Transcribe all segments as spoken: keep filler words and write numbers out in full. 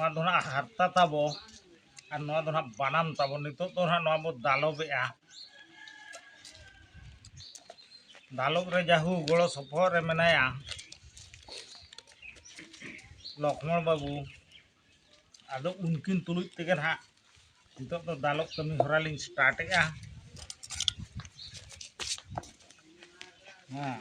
ᱱᱚᱣᱟ ᱫᱚ ᱱᱟᱦᱟᱜ ᱦᱟᱨᱛᱟ ᱛᱟᱵᱚ, ᱟᱨ ᱱᱚᱣᱟ ᱫᱚ ᱱᱟᱦᱟᱜ ᱵᱟᱱᱟᱢ ᱛᱟᱵᱚ᱾ ᱱᱤᱛᱚᱜ ᱫᱚ ᱱᱟᱦᱟᱜ ᱱᱚᱣᱟ ᱵᱚ ᱫᱟᱞᱚᱵᱮᱜᱼᱟ᱾ ᱫᱟᱞᱚᱵ ᱨᱮ ᱡᱟᱦᱩ ᱜᱚᱲᱚ ᱥᱚᱯᱚᱦᱚᱫ ᱨᱮ ᱢᱮᱱᱟᱭᱟ ᱞᱚᱠᱷᱢᱚᱬ ᱵᱟᱹᱵᱩ, ᱟᱫᱚ ᱩᱱᱠᱤᱱ ᱛᱩᱞᱩᱡ ᱛᱮᱜᱮ ᱱᱟᱦᱟᱜ ᱱᱤᱛᱚᱜ ᱫᱚ ᱫᱟᱞᱚᱵ ᱠᱟᱹᱢᱤ ᱦᱚᱨᱟ ᱞᱤᱧ ᱥᱴᱟᱨᱴᱮᱜᱼᱟ᱾ ᱦᱮᱸ᱾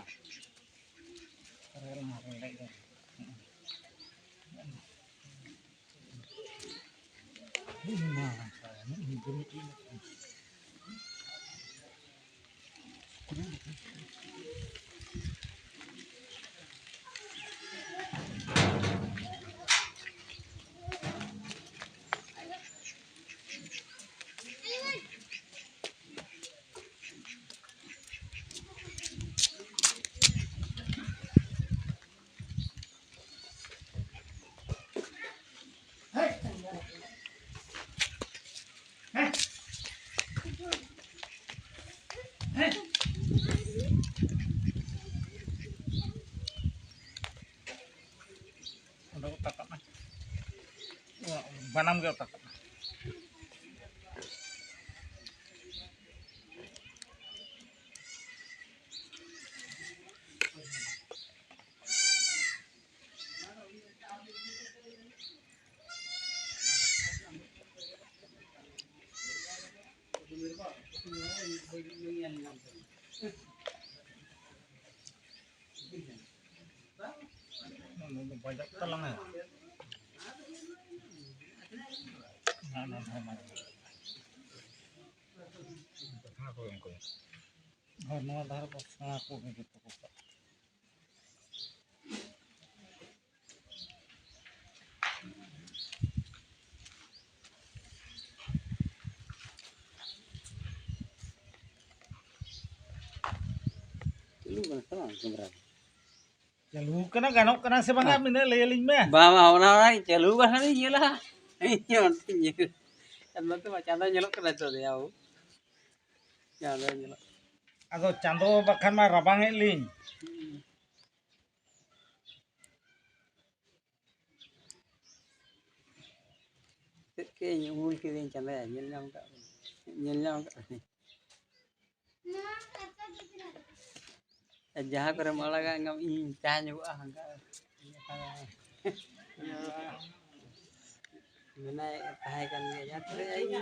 ᱚᱸᱰᱮ ᱚᱛᱟ ᱠᱟᱜ ᱢᱮ᱾ ᱵᱟᱱᱟᱢ ᱜᱮ ᱚᱛᱟ ᱠᱟᱜ ᱢᱮ᱾ ᱵᱟᱡᱟᱜ ᱛᱟᱞᱟᱝᱟ᱾ ᱦᱳᱭ, ᱱᱚᱣᱟ ᱫᱷᱟᱨᱮ ᱠᱚ ᱥᱮᱬᱟ ᱠᱚ ᱡᱚᱛᱚ ᱠᱚ᱾ ᱪᱟᱹᱞᱩ ᱠᱟᱱᱟ ᱥᱮ ᱵᱟᱝ ᱠᱮᱢᱮᱨᱟ? ᱪᱟᱹᱞᱩ ᱠᱟᱱᱟ, ᱜᱟᱱᱚᱜ ᱠᱟᱱᱟ ᱥᱮ ᱵᱟᱝᱟ, ᱦᱮᱸ᱾ ᱢᱤᱱᱟᱹ ᱞᱟᱹᱭ ᱟᱹᱞᱤᱧ ᱢᱮ᱾ ᱵᱟᱝ, ᱵᱟᱝ, ᱚᱱᱟ, ᱚᱱᱟ ᱪᱟᱹᱞᱩ ᱠᱟᱱ ᱠᱷᱟᱱᱤᱧ ᱧᱮᱞᱟ᱾ ᱤᱧ ᱚᱱᱛᱮᱧ ᱧᱮᱞ᱾ ᱟᱨ ᱱᱚᱛᱮ ᱢᱟ ᱪᱟᱸᱫᱚ ᱧᱮᱞᱚᱜ ᱠᱟᱱᱟ ᱛᱚ, ᱫᱮᱭᱟ ᱵᱟᱹᱵᱩ᱾ ᱪᱟᱸᱫᱚ ᱧᱮᱞᱚᱜ ᱠᱟᱱᱟ᱾ ᱟᱫᱚ ᱪᱟᱸᱫᱚ ᱵᱟᱠᱷᱟᱱ ᱢᱟ ᱨᱟᱵᱟᱝ ᱮᱫ ᱞᱤᱧ᱾ ᱦᱩᱸ᱾ ᱠᱮ ᱤᱧ ᱩᱢᱩᱞ ᱠᱤᱫᱟᱹᱧ ᱪᱟᱸᱫᱟᱭᱟ, ᱧᱮᱞ ᱧᱟᱢ ᱠᱟᱜ ᱢᱮ, ᱧᱮᱞ ᱧᱟᱢ ᱠᱟᱜ ᱢᱮ᱾ ᱟᱨ ᱡᱟᱦᱟᱸ ᱠᱚᱨᱮᱢ ᱟᱲᱟᱜᱟ ᱮᱱᱠᱷᱟᱱ ᱤᱧ ᱛᱟᱦᱮᱸ ᱧᱚᱜᱚᱜᱼᱟ ᱦᱟᱱᱠᱟ᱾ ᱢᱮᱱᱟᱭ ᱛᱟᱦᱮᱸ ᱠᱟᱱ ᱜᱮᱭᱟ ᱡᱟᱦᱟᱸ ᱛᱤᱱᱟᱹᱜ ᱤᱧ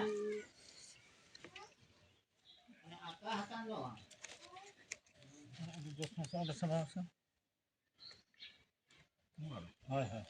ᱦᱳᱭ, ᱦᱳᱭ᱾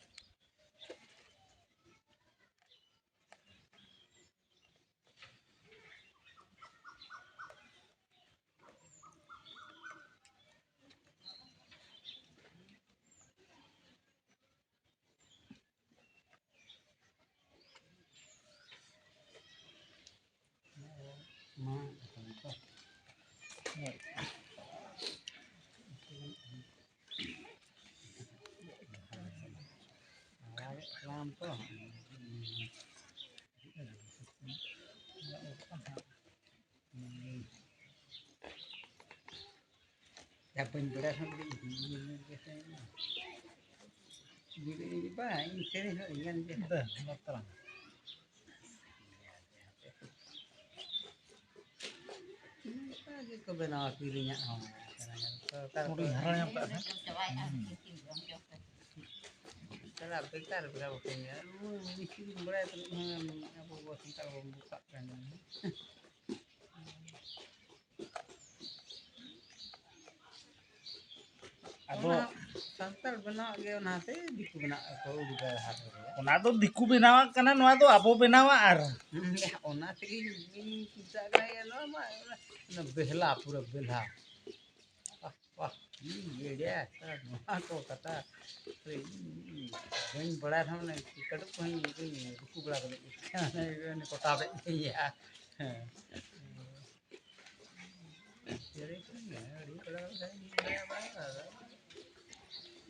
ᱵᱟᱹᱧ ᱵᱟᱲᱟᱭ ᱠᱷᱟᱱ ᱫᱚ ᱤᱧ ᱦᱚᱸ ᱧᱮᱞ ᱧᱮᱞ ᱜᱮ ᱛᱟᱦᱮᱱᱟ᱾ ᱵᱟᱝ, ᱤᱧ ᱥᱮᱨᱮᱧ ᱦᱚᱸ ᱧᱮᱞ ᱜᱮ᱾ ᱫᱮ, ᱵᱟᱯᱞᱟ᱾ ᱚᱱᱠᱟ ᱜᱮᱠᱚ ᱵᱮᱱᱟᱣᱟ ᱠᱤᱨᱤᱧᱟᱜ ᱦᱚᱸ᱾ ᱥᱚᱨᱠᱟᱨ ᱠᱚ ᱦᱩᱰᱤᱧ ᱫᱷᱟᱨᱟ ᱧᱚᱜ ᱠᱟᱜ ᱠᱷᱟᱱ᱾ ᱦᱩᱸ᱾ ᱛᱟᱦᱞᱮ ᱵᱮᱠᱟᱨ ᱵᱮᱠᱟᱨ ᱵᱟᱠᱚ ᱧᱮᱞᱟ᱾ ᱩᱱᱤ ᱢᱤᱥᱛᱨᱤ ᱵᱟᱲᱟᱭ ᱛᱩᱞᱩᱡ ᱦᱚᱸ ᱟᱵᱚ ᱥᱟᱱᱛᱟᱲ ᱵᱚᱱ ᱵᱚᱠᱟᱜ ᱠᱟᱱᱟ᱾ ᱟᱫᱚ ᱚᱱᱟ ᱥᱟᱱᱛᱟᱲ ᱵᱮᱱᱟᱣᱟᱜ ᱜᱮ, ᱚᱱᱟᱛᱮ ᱫᱤᱠᱩ ᱵᱮᱱᱟᱣᱟᱜ ᱠᱚ ᱩᱰᱩᱠᱟ ᱦᱟᱴ ᱨᱮ᱾ ᱚᱱᱟ ᱫᱚ ᱫᱤᱠᱩ ᱵᱮᱱᱟᱣᱟᱜ ᱠᱟᱱᱟ, ᱱᱚᱣᱟ ᱫᱚ ᱟᱵᱚ ᱵᱮᱱᱟᱣᱟᱜ᱾ ᱟᱨ ᱦᱩᱸ, ᱚᱱᱟ ᱛᱮᱜᱮ ᱤᱧ ᱪᱮᱫᱟᱜ ᱠᱟᱱᱟ, ᱱᱚᱣᱟ ᱢᱟ ᱚᱱᱟ ᱵᱮᱦᱞᱟ, ᱯᱩᱨᱟᱹ ᱵᱮᱦᱞᱟ᱾ ᱵᱟᱦ, ᱵᱟᱦ, ᱤᱧ ᱮᱲᱮᱭᱟ, ᱱᱚᱣᱟ ᱠᱚ ᱠᱟᱛᱷᱟ ᱤᱧ ᱵᱟᱹᱧ ᱵᱟᱲᱟᱭ ᱨᱮᱦᱚᱸ, ᱢᱟᱱᱮ ᱠᱟᱹᱴᱩᱵ ᱠᱚᱦᱚᱸ ᱤᱧ ᱨᱩᱠᱩ ᱵᱟᱲᱟ ᱠᱟᱛᱮ ᱠᱚᱴᱟ ᱞᱮᱫ ᱜᱤᱭᱟ᱾ ᱦᱮᱸ᱾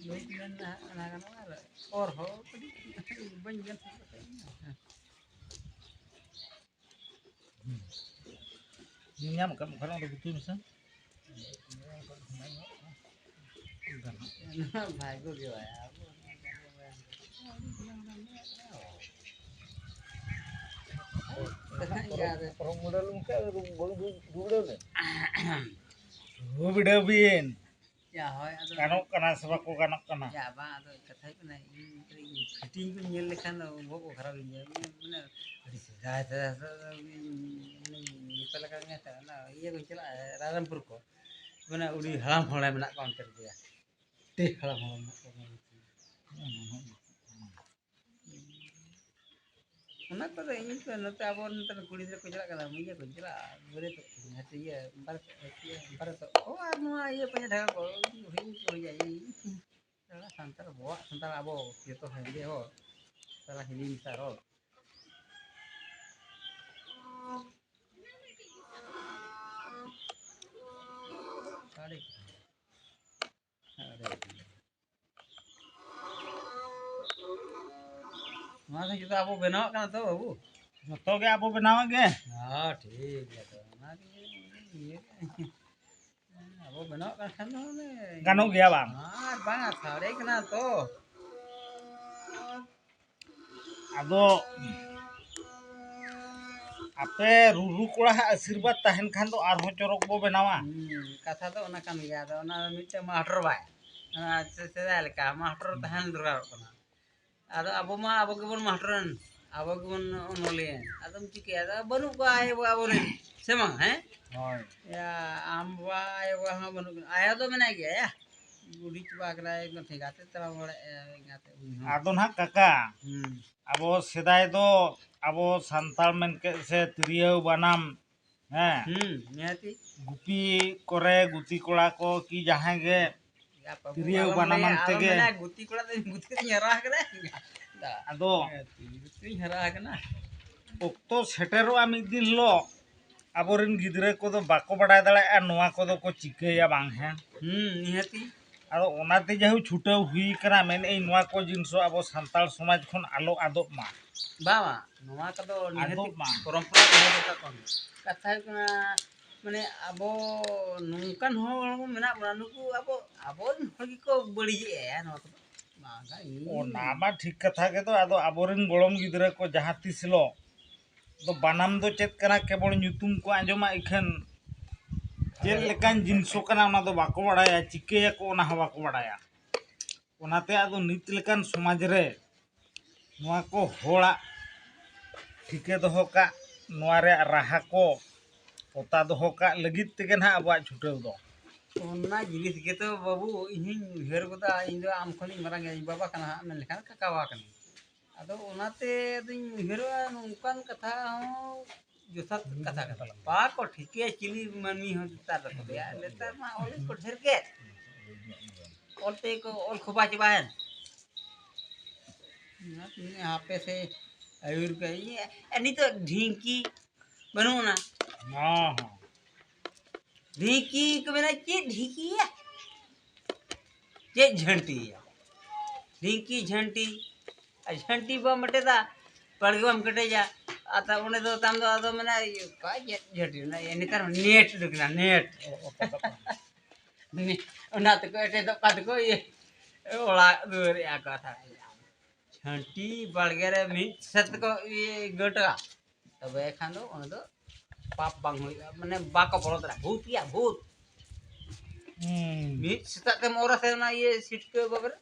ᱵᱟᱹᱧ ᱢᱮᱱᱟ ᱚᱱᱟ ᱜᱟᱱᱚᱜᱼᱟ, ᱟᱨ ᱚᱨ ᱦᱚᱸ ᱠᱟᱹᱴᱤᱡ ᱵᱟᱹᱧ ᱢᱮᱱ ᱥᱟᱹᱛ ᱠᱟᱛᱮ᱾ ᱧᱮᱞ ᱧᱟᱢ ᱠᱟᱜ ᱚᱠᱟᱨᱮ ᱚᱸᱰᱮ ᱜᱩᱛᱩᱭ ᱢᱮᱥᱮ᱾ ᱵᱷᱟᱭ ᱠᱚ ᱜᱮ ᱵᱷᱟᱭ, ᱟᱵᱚ ᱚᱱᱟ ᱠᱚ ᱵᱟᱭ ᱦᱩᱭᱩᱜᱼᱟ᱾ ᱛᱟᱦᱮᱸ ᱜᱮᱭᱟ ᱟᱫᱚ᱾ ᱨᱩᱢ ᱵᱤᱰᱟᱹᱣ ᱞᱮᱱᱠᱷᱟᱱ ᱨᱩᱢ, ᱨᱩᱢ, ᱨᱩᱢ ᱵᱤᱰᱟᱹᱣ ᱞᱮᱱ᱾ ᱨᱩᱢ ᱵᱤᱰᱟᱹᱣ ᱵᱤᱱ᱾ ᱭᱟ, ᱦᱳᱭ, ᱟᱫᱚ ᱜᱟᱱᱚᱜ ᱠᱟᱱᱟ ᱥᱮ ᱵᱟᱠᱚ ᱜᱟᱱᱚᱜ ᱠᱟᱱᱟ? ᱭᱟ, ᱵᱟᱝ, ᱟᱫᱚ ᱠᱟᱛᱷᱟ ᱦᱩᱭᱩᱜ ᱠᱟᱱᱟ, ᱤᱧ ᱠᱟᱹᱴᱤᱡ ᱯᱷᱤᱴᱤᱝ ᱠᱚᱧ ᱧᱮᱞ ᱞᱮᱠᱷᱟᱱ ᱫᱚ ᱵᱚᱦᱚᱜ ᱠᱚ ᱠᱷᱟᱨᱟᱯ ᱤᱧ ᱵᱩᱡᱷᱟᱹᱣᱟ᱾ ᱢᱟᱱᱮ ᱟᱹᱰᱤ ᱥᱮᱫᱟᱭ, ᱥᱮᱫᱟᱭ, ᱥᱮᱫᱟᱭ, ᱢᱟᱱᱮ ᱧᱮᱯᱮᱞ ᱟᱠᱟᱫ ᱢᱮᱭᱟ ᱥᱮ, ᱚᱱᱟ ᱤᱭᱟᱹ ᱠᱚᱧ ᱪᱟᱞᱟᱜᱼᱟ, ᱨᱟᱭᱨᱚᱝᱯᱩᱨ ᱠᱚ, ᱢᱟᱱᱮ ᱟᱹᱰᱤ ᱦᱟᱲᱟᱢ ᱦᱚᱲ ᱢᱮᱱᱟᱜ ᱠᱚᱣᱟ ᱚᱱᱛᱮ ᱨᱮᱜᱮ, ᱟᱹᱰᱤ ᱦᱟᱲᱟᱢ ᱦᱚᱲ ᱢᱮᱱᱟᱜ ᱠᱚᱣᱟ᱾ ᱚᱱᱟ ᱠᱚᱫᱚ ᱤᱧ ᱠᱚ ᱱᱚᱛᱮ ᱟᱵᱚ ᱱᱚᱛᱮ ᱨᱮᱱ ᱠᱩᱲᱤ ᱜᱤᱫᱽᱨᱟᱹ ᱠᱚ ᱪᱟᱞᱟᱜ ᱠᱟᱱᱟ, ᱤᱭᱟᱹ ᱠᱚ ᱪᱟᱞᱟᱜᱼᱟ, ᱵᱟᱹᱨᱭᱟᱹᱛᱚᱜ ᱠᱚ, ᱦᱟᱱᱛᱮ ᱤᱭᱟᱹ ᱵᱟᱨᱮᱛᱚᱜ, ᱤᱭᱟᱹ ᱵᱟᱨᱮᱛᱚᱜ ᱠᱚ, ᱟᱨ ᱱᱚᱣᱟ ᱤᱭᱟᱹ ᱯᱟᱸᱡᱟ ᱰᱷᱟᱠᱟ ᱠᱚ, ᱦᱩᱭᱩᱜ ᱠᱚ ᱦᱩᱭᱩᱜᱼᱟ, ᱤᱧ ᱥᱟᱱᱛᱟᱲ, ᱵᱚᱦᱚᱜ ᱥᱟᱱᱛᱟᱲ ᱟᱵᱚ ᱡᱚᱛᱚ ᱦᱮᱸᱫᱮ ᱦᱚᱲ, ᱥᱟᱞᱟ ᱦᱤᱱᱫᱤ ᱢᱮᱥᱟ ᱨᱚᱲ᱾ ᱟᱹᱰᱤ ᱱᱚᱣᱟ ᱫᱚ ᱡᱩᱫᱤ ᱟᱵᱚ ᱵᱮᱱᱟᱣᱟᱜ ᱠᱟᱱᱟ ᱛᱚ, ᱵᱟᱹᱵᱩ? ᱡᱚᱛᱚ ᱜᱮ ᱟᱵᱚ ᱵᱮᱱᱟᱣᱟᱜ ᱜᱮ᱾ ᱦᱮᱸ, ᱴᱷᱤᱠ ᱜᱮᱭᱟ ᱛᱚ᱾ ᱚᱱᱟ ᱜᱮ ᱤᱭᱟᱹ ᱟᱵᱚ ᱵᱮᱱᱟᱣᱟᱜ ᱠᱟᱱ ᱠᱷᱟᱱ ᱫᱚ ᱢᱟᱱᱮ ᱜᱟᱱᱚᱜ ᱜᱮᱭᱟ ᱵᱟᱝ? ᱟᱨ ᱵᱟᱝ, ᱥᱟᱰᱮ ᱠᱟᱱᱟ ᱛᱚ᱾ ᱟᱫᱚ ᱟᱯᱮ ᱨᱩᱨᱩ ᱠᱚᱲᱟ ᱦᱟᱜ ᱟᱥᱤᱨᱵᱟᱫᱽ ᱛᱟᱦᱮᱱ ᱠᱷᱟᱱ ᱫᱚ ᱟᱨᱦᱚᱸ ᱪᱚᱨᱚᱠ ᱵᱚ ᱵᱮᱱᱟᱣᱟ᱾ ᱦᱩᱸ, ᱠᱟᱛᱷᱟ ᱫᱚ ᱚᱱᱟ ᱠᱟᱱ ᱜᱮᱭᱟ᱾ ᱟᱫᱚ ᱚᱱᱟ ᱢᱤᱫᱴᱮᱱ ᱢᱟᱥᱴᱟᱨ ᱵᱟᱭ, ᱚᱱᱟ ᱥᱮ-, ᱥᱮᱫᱟᱭ ᱞᱮᱠᱟ ᱢᱟᱥᱴᱟᱨ ᱛᱟᱦᱮᱱ ᱫᱚᱨᱠᱟᱨᱚᱜ ᱠᱟᱱᱟ᱾ ᱟᱫᱚ ᱟᱵᱚ ᱢᱟ ᱟᱵᱚ ᱜᱮᱵᱚᱱ ᱢᱟᱥᱴᱟᱨᱮᱱ, ᱟᱵᱚ ᱜᱮᱵᱚᱱ ᱚᱱᱚᱞᱤᱭᱟᱹ᱾ ᱟᱫᱚᱢ ᱪᱤᱠᱟᱹᱭᱟ? ᱟᱫᱚ ᱵᱟᱹᱱᱩᱜ ᱠᱚᱣᱟ ᱟᱭᱳ ᱵᱟᱵᱟ ᱟᱵᱚᱨᱮᱱ, ᱥᱮ ᱵᱟᱝ? ᱦᱮᱸ? ᱦᱳᱭ᱾ ᱭᱟ, ᱟᱢ ᱵᱟᱵᱟ, ᱟᱭᱳ ᱵᱟᱵᱟ ᱦᱚᱸ ᱵᱟᱹᱱᱩᱜ ᱠᱤᱱᱟ᱾ ᱟᱭᱳ ᱫᱚ ᱢᱮᱱᱟᱭ ᱜᱮᱭᱟ, ᱭᱟ᱾ ᱵᱩᱰᱷᱤ ᱪᱟᱵᱟ ᱠᱟᱱᱟᱭ, ᱮᱠᱫᱚᱢ ᱴᱷᱮᱸᱜᱟ ᱛᱮ ᱛᱟᱲᱟᱢ ᱵᱟᱲᱟᱭᱮᱫᱼᱟᱭ, ᱮᱸᱜᱟᱛᱮ ᱩᱱᱤ ᱦᱚᱸ᱾ ᱟᱫᱚ ᱱᱟᱦᱟᱜ ᱠᱟᱠᱟ, ᱦᱩᱸ᱾ ᱟᱵᱚ ᱥᱮᱫᱟᱭ ᱫᱚ ᱟᱵᱚ ᱥᱟᱱᱛᱟᱲ ᱢᱮᱱ ᱠᱮᱫ ᱥᱮ ᱛᱤᱨᱭᱳ ᱵᱟᱱᱟᱢ, ᱦᱮᱸ᱾ ᱦᱩᱸ, ᱱᱤᱦᱟᱹᱛᱤ᱾ ᱜᱩᱯᱤ ᱠᱚᱨᱮ ᱜᱩᱛᱤ ᱠᱚᱲᱟ ᱠᱚ ᱠᱤ ᱡᱟᱦᱟᱸᱭ ᱜᱮ ᱭᱟ ᱵᱟᱹᱵᱩ, ᱛᱤᱨᱭᱳ ᱟᱞᱚᱢ ᱵᱟᱱᱟᱢ ᱞᱟᱹᱭᱟ, ᱟᱱᱛᱮ ᱟᱞᱚᱢ ᱜᱮ᱾ ᱢᱮᱱᱟ, ᱜᱩᱛᱤ ᱠᱚᱲᱟ ᱫᱚ ᱤᱧ ᱜᱩᱛᱤ ᱠᱚᱛᱮᱧ ᱦᱟᱨᱟ ᱟᱠᱟᱱᱟ᱾ ᱟᱫᱚ ᱦᱮᱸ, ᱜᱩᱛᱤ ᱠᱚᱛᱮᱧ ᱦᱟᱨᱟ ᱟᱠᱟᱱᱟ᱾ ᱚᱠᱛᱚ ᱥᱮᱴᱮᱨᱚᱜᱼᱟ ᱢᱤᱫ ᱫᱤᱱ ᱦᱤᱞᱳᱜ, ᱟᱵᱚᱨᱮᱱ ᱜᱤᱫᱽᱨᱟᱹ ᱠᱚᱫᱚ ᱵᱟᱠᱚ ᱵᱟᱰᱟᱭ ᱫᱟᱲᱮᱭᱟᱜᱼᱟ ᱱᱚᱣᱟ ᱠᱚᱫᱚ ᱠᱚ ᱪᱤᱠᱟᱹᱭᱟ ᱵᱟᱝ, ᱦᱮᱸ? ᱦᱩᱸ, ᱱᱤᱦᱟᱹᱛᱤ᱾ ᱟᱫᱚ ᱚᱱᱟᱛᱮ ᱡᱟᱭᱦᱳᱠ ᱪᱷᱩᱴᱟᱹᱣ ᱦᱩᱭ ᱠᱟᱱᱟ, ᱢᱮᱱᱮᱫ ᱟᱹᱧ ᱱᱚᱣᱟ ᱠᱚ ᱡᱤᱱᱤᱥ ᱦᱚᱸ ᱟᱵᱚ ᱥᱟᱱᱛᱟᱲ ᱥᱚᱢᱟᱡᱽ ᱠᱷᱚᱱ ᱟᱞᱚ ᱟᱫᱚᱜ ᱢᱟ᱾ ᱵᱟᱝ, ᱵᱟᱝ, ᱱᱚᱣᱟ ᱠᱚᱫᱚ ᱱᱤᱦᱟᱹᱛᱤ ᱟᱫᱚᱜ ᱢᱟ᱾ ᱯᱚᱨᱚᱢᱯᱚᱨᱟ ᱫᱚᱦᱚ ᱫᱚᱨᱠᱟᱨ ᱠᱟᱱᱟ᱾ ᱠᱟᱛᱷᱟ ᱦᱩᱭᱩᱜ ᱠᱟᱱᱟ, ᱢᱟᱱᱮ ᱟᱵᱚ ᱱᱚᱝᱠᱟᱱ ᱦᱚᱲ ᱦᱚᱸ ᱢᱮᱱᱟᱜ ᱵᱚᱱᱟ, ᱱᱩᱠᱩ ᱟᱵᱚ, ᱟᱵᱚᱨᱮᱱ ᱦᱚᱲ ᱜᱮᱠᱚ ᱵᱟᱹᱲᱤᱡᱮᱜᱼᱟ ᱱᱚᱣᱟ ᱠᱚᱫᱚ᱾ ᱵᱟᱝ, ᱤᱧ ᱚᱱᱟ ᱢᱟ ᱴᱷᱤᱠ ᱠᱟᱛᱷᱟ ᱜᱮ ᱫᱚ, ᱟᱫᱚ ᱟᱵᱚᱨᱮᱱ ᱜᱚᱲᱚᱢ ᱜᱤᱫᱽᱨᱟᱹ ᱠᱚ ᱡᱟᱦᱟᱸ ᱛᱤᱥ ᱦᱤᱞᱳᱜ ᱫᱚ ᱵᱟᱱᱟᱢ ᱫᱚ ᱪᱮᱫ ᱠᱟᱱᱟ, ᱠᱮᱵᱚᱞ ᱧᱩᱛᱩᱢ ᱠᱚ ᱟᱸᱡᱚᱢᱟ, ᱤᱠᱷᱟᱹᱱ ᱪᱮᱫ ᱞᱮᱠᱟᱱ ᱡᱤᱱᱤᱥ ᱠᱟᱱᱟ ᱚᱱᱟ ᱫᱚ ᱵᱟᱠᱚ ᱵᱟᱲᱟᱭᱟ, ᱪᱤᱠᱟᱹᱭᱟᱠᱚ ᱚᱱᱟ ᱦᱚᱸ ᱵᱟᱠᱚ ᱵᱟᱲᱟᱭᱟ᱾ ᱚᱱᱟᱛᱮ ᱟᱫᱚ ᱱᱤᱛ ᱞᱮᱠᱟᱱ ᱥᱚᱢᱟᱡᱽ ᱨᱮ ᱱᱚᱣᱟ ᱠᱚ ᱦᱚᱲᱟᱜ ᱴᱷᱤᱠᱟᱹ ᱫᱚᱦᱚ ᱠᱟᱜ, ᱱᱚᱣᱟ ᱨᱮᱭᱟᱜ ᱨᱟᱦᱟ ᱠᱚ ᱯᱚᱛᱟ ᱫᱚᱦᱚ ᱠᱟᱜ ᱞᱟᱹᱜᱤᱫ ᱛᱮᱜᱮ ᱱᱟᱦᱟᱜ ᱟᱵᱚᱣᱟᱜ ᱪᱷᱩᱴᱟᱹᱣ ᱫᱚ᱾ ᱚᱱᱟ ᱡᱤᱱᱤᱥ ᱜᱮᱛᱚ ᱵᱟᱹᱵᱩ, ᱤᱧ ᱦᱚᱧ ᱩᱭᱦᱟᱹᱨ ᱜᱚᱫᱟ, ᱤᱧ ᱫᱚ ᱟᱢ ᱠᱷᱚᱱᱤᱧ ᱢᱟᱨᱟᱝ ᱜᱮᱭᱟ, ᱤᱧ ᱵᱟᱵᱟ ᱠᱟᱱᱟ ᱦᱟᱸᱜ, ᱢᱮᱱ ᱞᱮᱠᱷᱟᱱ ᱠᱟᱠᱟᱣᱟ ᱠᱟᱹᱱᱟᱹᱧ᱾ ᱟᱫᱚ ᱚᱱᱟᱛᱮ ᱟᱫᱚᱧ ᱩᱭᱦᱟᱹᱨᱚᱜᱼᱟ, ᱱᱚᱝᱠᱟᱱ ᱠᱟᱛᱷᱟ ᱦᱚᱸ ᱡᱚᱛᱷᱟᱛ ᱠᱟᱛᱷᱟ ᱠᱟᱱᱟ᱾ ᱵᱟᱠᱚ ᱴᱷᱤᱠᱟᱹᱭᱟ ᱪᱤᱞᱤ ᱢᱟᱹᱱᱢᱤ ᱦᱚᱸ ᱱᱮᱛᱟᱨ ᱫᱚᱠᱚ ᱞᱟᱹᱭᱟ, ᱱᱮᱛᱟᱨ ᱢᱟ ᱚᱞ ᱠᱚ ᱰᱷᱮᱨ ᱜᱮ, ᱚᱞ ᱛᱮᱜᱮ ᱠᱚ ᱚᱞ ᱠᱷᱚᱵᱟ ᱪᱟᱵᱟᱭᱮᱱ᱾ ᱦᱟᱯᱮ ᱥᱮ ᱟᱹᱭᱩᱨ ᱠᱟᱜ ᱤᱧ᱾ ᱟᱨ ᱱᱤᱛᱚᱜ ᱰᱷᱤᱝᱠᱤ ᱵᱟᱹᱱᱩᱜ ᱟᱱᱟ᱾ ᱦᱚᱸ, ᱦᱚᱸ᱾ ᱰᱷᱤᱝᱠᱤ ᱠᱚ ᱢᱮᱱᱟ, ᱪᱮᱫ ᱰᱷᱤᱝᱠᱤᱭᱟ? ᱪᱮᱫ ᱡᱷᱟᱹᱱᱴᱤᱭᱟ? ᱰᱷᱤᱝᱠᱤ ᱡᱷᱟᱹᱱᱴᱤ᱾ ᱟᱨ ᱡᱷᱟᱹᱱᱴᱤ ᱵᱟᱢ ᱮᱴᱮᱫᱟ, ᱵᱟᱲᱜᱮ ᱵᱟᱢ ᱠᱮᱴᱮᱡᱟ᱾ ᱟᱨ ᱛᱟ-, ᱚᱸᱰᱮ ᱫᱚ ᱛᱟᱢ ᱫᱚ ᱟᱫᱚ ᱢᱮᱱᱟ, ᱤᱭᱟᱹ, ᱚᱠᱟ ᱪᱮᱫ ᱡᱷᱟᱹᱱᱴᱤ? ᱚᱱᱟ ᱤᱭᱟᱹ, ᱱᱮᱛᱟᱨ ᱢᱟ ᱱᱮᱴ ᱩᱰᱩᱠ ᱮᱱᱟ, ᱱᱮᱴ᱾ ᱚᱱᱟ ᱛᱮᱠᱚ ᱮᱴᱮᱫᱚᱜ ᱠᱟᱱ ᱛᱮᱠᱚ ᱤᱭᱟᱹ, ᱚᱲᱟᱜ ᱫᱩᱣᱟᱹᱨᱮᱜᱼᱟ ᱠᱚ᱾ ᱡᱷᱟᱹᱱᱴᱤ ᱵᱟᱲᱜᱮ ᱨᱮ ᱢᱤᱫ ᱥᱮᱫ ᱛᱮᱠᱚ ᱤᱭᱟᱹ ᱜᱟᱹᱴᱟ, ᱛᱚᱵᱮ ᱠᱷᱟᱱ ᱫᱚ ᱚᱸᱰᱮ ᱫᱚ ᱯᱟᱯ ᱵᱟᱝ ᱦᱩᱭᱩᱜᱼᱟ, ᱢᱟᱱᱮ ᱵᱟᱠᱚ ᱵᱚᱞᱚ ᱫᱟᱲᱮᱭᱟᱜᱼᱟ᱾ ᱵᱷᱩᱛ ᱜᱮᱭᱟ, ᱵᱷᱩᱛ᱾ ᱦᱩᱸ᱾ ᱢᱤᱫ ᱥᱮᱛᱟᱜ ᱛᱮᱢ ᱚᱨᱟ ᱥᱮ ᱚᱱᱟ ᱤᱭᱟᱹ ᱥᱤᱴᱠᱟᱹ ᱵᱟᱵᱮᱨ,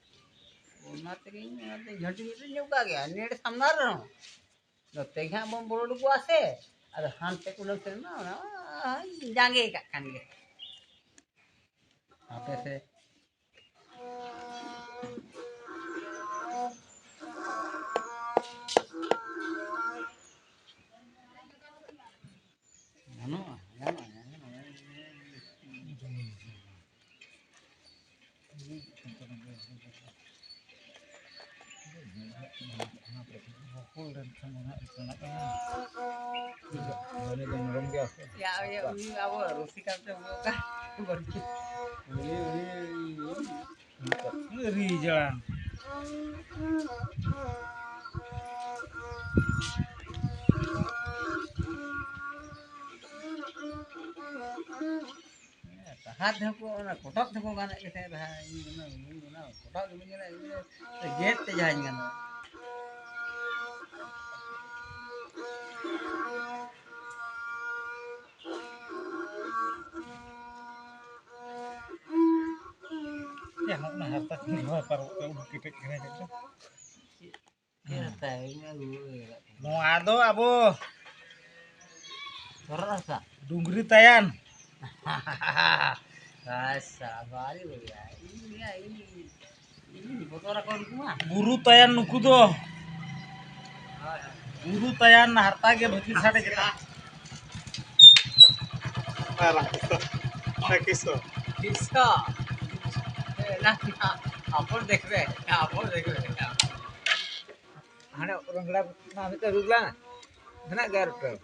ᱚᱱᱟ ᱛᱮᱜᱮ ᱤᱧ ᱚᱱᱟᱛᱮ ᱡᱷᱟᱹᱱᱴᱤ ᱢᱤᱫᱴᱮᱱ ᱧᱚᱜ ᱠᱟᱜ ᱜᱮᱭᱟ, ᱱᱮᱴ ᱥᱟᱢᱱᱟ ᱨᱮᱦᱚᱸ᱾ ᱱᱚᱛᱮ ᱜᱮ ᱦᱟᱸᱜ ᱵᱚᱱ ᱵᱚᱞᱚ ᱩᱰᱩᱠᱚᱜᱼᱟ ᱥᱮ, ᱟᱫᱚ ᱦᱟᱱᱛᱮ ᱠᱩᱰᱟᱹᱢ ᱥᱮᱱ ᱢᱟ ᱚᱱᱟ ᱡᱟᱸᱜᱮ ᱠᱟᱜ ᱠᱷᱟᱱ ᱜᱮ᱾ ᱦᱟᱯᱮ ᱥᱮ᱾ ᱜᱟᱱᱚᱜᱼᱟ, ᱜᱟᱱᱚᱜᱼᱟ, ᱜᱟᱱᱚᱜᱼᱟ᱾ ᱵᱚᱠᱚᱞ ᱞᱮᱱᱠᱷᱟᱱ ᱫᱚ ᱱᱟᱦᱟᱜ ᱥᱮᱬᱟᱜᱼᱟ᱾ ᱩᱱᱤ ᱫᱚ ᱱᱚᱨᱚᱢ ᱜᱮᱭᱟ ᱥᱮ? ᱭᱟ, ᱩᱱᱤ, ᱩᱱᱤ ᱟᱵᱚ ᱨᱩᱥᱤᱠᱟ ᱛᱮ ᱵᱚᱞᱚ ᱠᱟᱱ᱾ ᱩᱱᱤ, ᱩᱱᱤ, ᱩᱱᱤ ᱨᱤᱡᱟᱱ᱾ ᱦᱮᱸ, ᱛᱟᱦᱟᱨ ᱛᱮᱦᱚᱸ ᱠᱚ, ᱚᱱᱟ ᱠᱚᱴᱚᱠ ᱛᱮᱠᱚ ᱜᱟᱱᱮᱫ ᱜᱮ ᱛᱟᱦᱮᱸᱫ ᱨᱟᱦᱟ᱾ ᱤᱧ ᱚᱱᱟ, ᱚᱱᱟ ᱠᱚᱴᱚᱠ ᱫᱚ ᱵᱟᱹᱧ ᱜᱟᱱᱟ, ᱤᱧ ᱫᱚ ᱜᱮᱫ ᱛᱮ ᱡᱟᱦᱟᱸᱧ ᱜᱟᱱᱟ᱾ ᱭᱟ, ᱱᱚᱜᱼᱚ ᱱᱟ ᱦᱟᱨᱛᱟ ᱠᱷᱚᱱ ᱱᱚᱣᱟ ᱯᱟᱨᱚᱢᱚᱜ ᱠᱟᱱᱟ, ᱩᱰᱩᱠ ᱠᱮᱴᱮᱡ ᱠᱟᱱᱟ ᱪᱮᱫ ᱪᱚ᱾ ᱪᱮᱫ ᱦᱟᱨᱛᱟ? ᱤᱧ ᱢᱟ ᱨᱩᱣᱟᱹ ᱜᱮ ᱞᱟᱜᱟᱜ ᱠᱟᱱᱟ᱾ ᱱᱚᱣᱟ ᱫᱚ ᱟᱵᱚ ᱦᱚᱨᱚᱜ ᱦᱟᱨᱛᱟ᱾ ᱰᱩᱝᱨᱤ ᱛᱟᱭᱟᱱ᱾ ᱟᱪᱪᱷᱟ, ᱵᱟᱹᱲᱤ ᱵᱟᱹᱲᱤ᱾ ᱤᱧ, ᱤᱧ, ᱤᱧ ᱵᱚᱛᱚᱨ ᱟᱠᱚ ᱩᱱᱠᱩ ᱢᱟ᱾ ᱵᱩᱨᱩ ᱛᱟᱭᱟᱱ ᱱᱩᱠᱩ ᱫᱚ᱾ ᱦᱳᱭ, ᱦᱳᱭ᱾ ᱵᱩᱨᱩ ᱛᱟᱭᱟᱱ ᱦᱟᱨᱛᱟ ᱜᱮ ᱵᱷᱤᱛᱤᱨ ᱥᱟᱰᱮ ᱠᱮᱫᱟ᱾ ᱟᱨ ᱠᱤᱥᱚ᱾ ᱠᱤᱥᱚ᱾ ᱮ, ᱱᱟ, ᱱᱟ, ᱟᱯᱚᱨ ᱫᱮᱠᱷᱵᱮ, ᱟᱯᱚᱨ ᱫᱮᱠᱷᱵᱮ᱾ ᱦᱟᱱᱮ ᱨᱚᱝᱜᱽᱲᱟ ᱢᱟ ᱢᱤᱫᱴᱮᱱ ᱨᱩᱜᱽᱞᱟ ᱢᱮᱱᱟᱜ ᱜᱮᱭᱟ ᱟᱨ ᱢᱤᱫᱴᱮᱱ᱾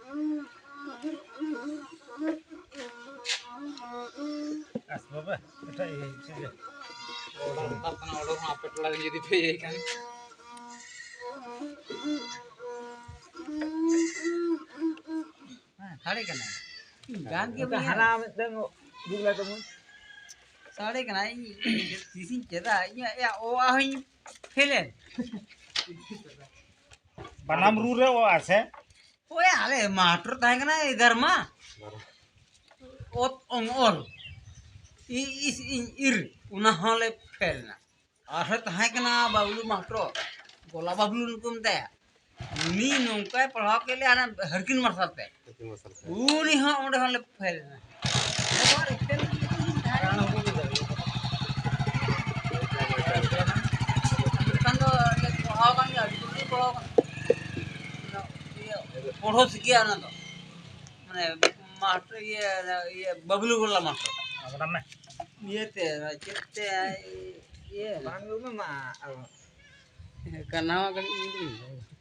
ᱟᱥ ᱵᱟᱵᱟ, ᱮᱴᱟᱜ ᱤᱭᱟᱹ ᱪᱮᱫ ᱜᱮ᱾ ᱚᱰᱚᱠ ᱠᱟᱱᱟ, ᱚᱰᱚᱠ ᱦᱚᱸ ᱟᱯᱮ ᱴᱚᱞᱟ ᱨᱮ ᱡᱩᱫᱤ ᱯᱮ ᱤᱭᱟᱹᱭ ᱠᱷᱟᱱ᱾ ᱦᱮᱸ, ᱥᱟᱰᱮ ᱠᱟᱱᱟ᱾ ᱤᱧ ᱜᱟᱱ ᱜᱮ ᱵᱟᱹᱧ ᱦᱟᱱᱟ ᱢᱤᱫᱴᱮᱱ ᱨᱩᱜᱽᱞᱟ ᱛᱟᱵᱚᱱ᱾ ᱥᱟᱰᱮ ᱠᱟᱱᱟ, ᱤᱧ ᱛᱤᱥᱤᱧ ᱪᱮᱫᱟ? ᱤᱧᱟᱹᱜ ᱭᱟ ᱚ ᱟ ᱦᱚᱸᱧ ᱯᱷᱮᱞ ᱮᱱ᱾ ᱵᱟᱱᱟᱢ ᱨᱩ ᱨᱮ ᱚ ᱟ ᱥᱮ? ᱳᱭ ᱟᱞᱮ ᱢᱟᱥᱴᱟᱨ ᱛᱟᱦᱮᱸ ᱠᱟᱱᱟ ᱮᱜᱟᱨ ᱢᱟ᱾ ᱚᱛ ᱚᱝ ᱚᱞ᱾ ᱤ ᱤᱥ ᱤᱧ ᱤᱨ᱾ ᱚᱱᱟ ᱦᱚᱸᱞᱮ ᱯᱷᱮᱞ ᱮᱱᱟ᱾ ᱟᱨᱦᱚᱸ ᱛᱟᱦᱮᱸ ᱠᱟᱱᱟ ᱵᱟᱵᱞᱩ ᱢᱟᱥᱴᱟᱨ᱾ ᱜᱚᱞᱟ ᱵᱟᱵᱞᱩ ᱱᱩᱠᱩ ᱢᱮᱛᱟᱭᱟ᱾ ᱩᱱᱤ ᱱᱚᱝᱠᱟᱭ ᱯᱟᱲᱦᱟᱣ ᱠᱮᱫ ᱞᱮᱭᱟ ᱦᱟᱱᱟ ᱦᱟᱨᱠᱤᱱ ᱢᱟᱨᱥᱟᱞ ᱛᱮ᱾ ᱦᱟᱨᱠᱤᱱ ᱢᱟᱨᱥᱟᱞ ᱛᱮ᱾ ᱩᱱᱤ ᱦᱚᱸ ᱚᱸᱰᱮ ᱦᱚᱸᱞᱮ ᱯᱷᱮᱞ ᱮᱱᱟ᱾ ᱮᱱᱠᱷᱟᱱ ᱫᱚ ᱞᱮ ᱯᱟᱲᱦᱟᱣ ᱟᱠᱟᱱ ᱜᱮᱭᱟ, ᱟᱹᱰᱤ ᱡᱳᱨ ᱞᱮ ᱯᱟᱲᱦᱟᱣ ᱟᱠᱟᱱᱟ᱾ ᱤᱭᱟᱹ, ᱯᱚᱲᱦᱚ ᱥᱤᱠᱷᱤᱭᱟ ᱚᱱᱟ ᱫᱚ᱾ ᱢᱟᱱᱮ, ᱢᱟᱥᱴᱟᱨ, ᱤᱭᱟᱹ, ᱤᱭᱟᱹ, ᱵᱟᱵᱞᱩ ᱜᱚᱞᱟ ᱢᱟᱥᱴᱟᱨ᱾ ᱤᱭᱟᱹ ᱛᱮ, ᱪᱮᱫ ᱛᱮ, ᱤᱭᱟᱹ᱾ ᱵᱟᱝ ᱢᱟ, ᱠᱟᱱᱟ ᱠᱟᱹᱴᱤᱡ ᱤᱭᱟᱹ᱾